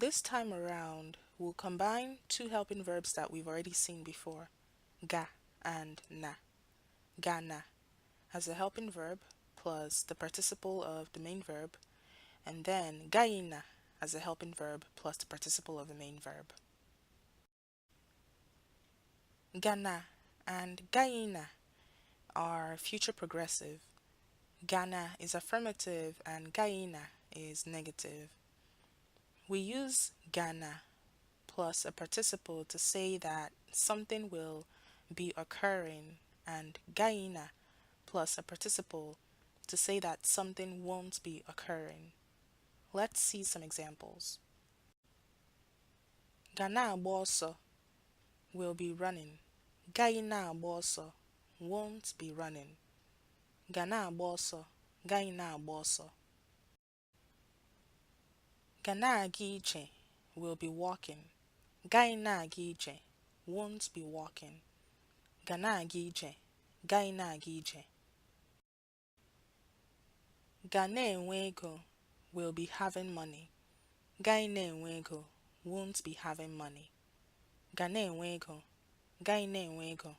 this time around, we'll combine two helping verbs that we've already seen before, ga and na. Ga na as a helping verb plus the participle of the main verb, and then gaghị na as a helping verb plus the participle of the main verb. Ga na and gaghị na are future progressive. Ga na is affirmative and gaghị na is negative. We use ga na plus a participle to say that something will be occurring, and gaghị na plus a participle to say that something won't be occurring. Let's see some examples. Ga na-agba ọsọ will be running. Gaghị na-agba ọsọ won't be running. Ga na-agba ọsọ, gaghị na-agba ọsọ. Ga na-aga ije will be walking. Gaghị na-aga ije won't be walking. Ga na-aga ije, gaghị na-aga ije. Ga na-enwe ego will be having money. Gaghị na-enwe ego won't be having money. Ga na-enwe ego, gaghị na-enwe ego.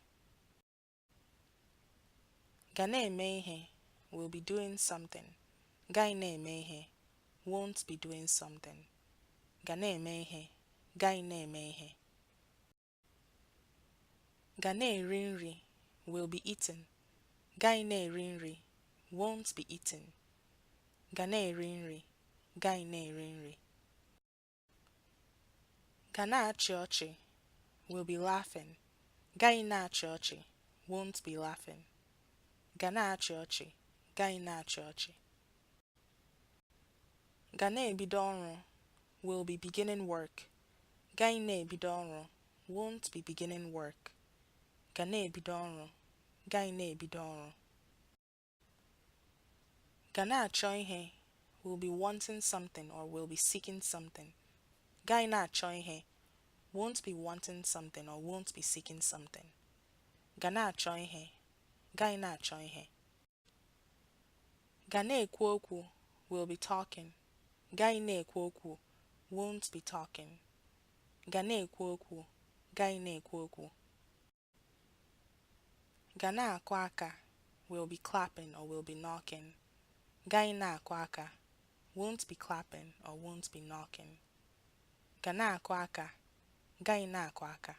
Ga na-eme ihe will be doing something. Gaghị na-eme ihe won't be doing something. Ga na-eme ihe, gaghị na-eme ihe. Ga na-eri nri will be eating. Gaghị na-eri nri won't be eating. Ga na-eri nri, gaghị na-eri nri. Ga na-achị ọchị will be laughing. Gaghị na-achị ọchị won't be laughing. Ga na-achị ọchị, gaghị na-achị ọchị. Ga na-ebido ọrụ will be beginning work. Gaghị na-ebido ọrụ won't be beginning work. Ga na-ebido ọrụ, gaghị na-ebido ọrụ. Ga na-achọ ihe will be wanting something or will be seeking something. Gaghị na-achọ ihe won't be wanting something or won't be seeking something. Ga na-achọ ihe, gaghị na-achọ ihe. Ga na-ekwu okwu will be talking. Gaghị na-ekwu okwu won't be talking. Ga na-ekwu okwu, gaghị na-ekwu okwu. Ga na-akụ aka will be clapping or will be knocking. Gaghị na-akụ aka won't be clapping or won't be knocking. Ga na-akụ aka, gaghị na-akụ aka.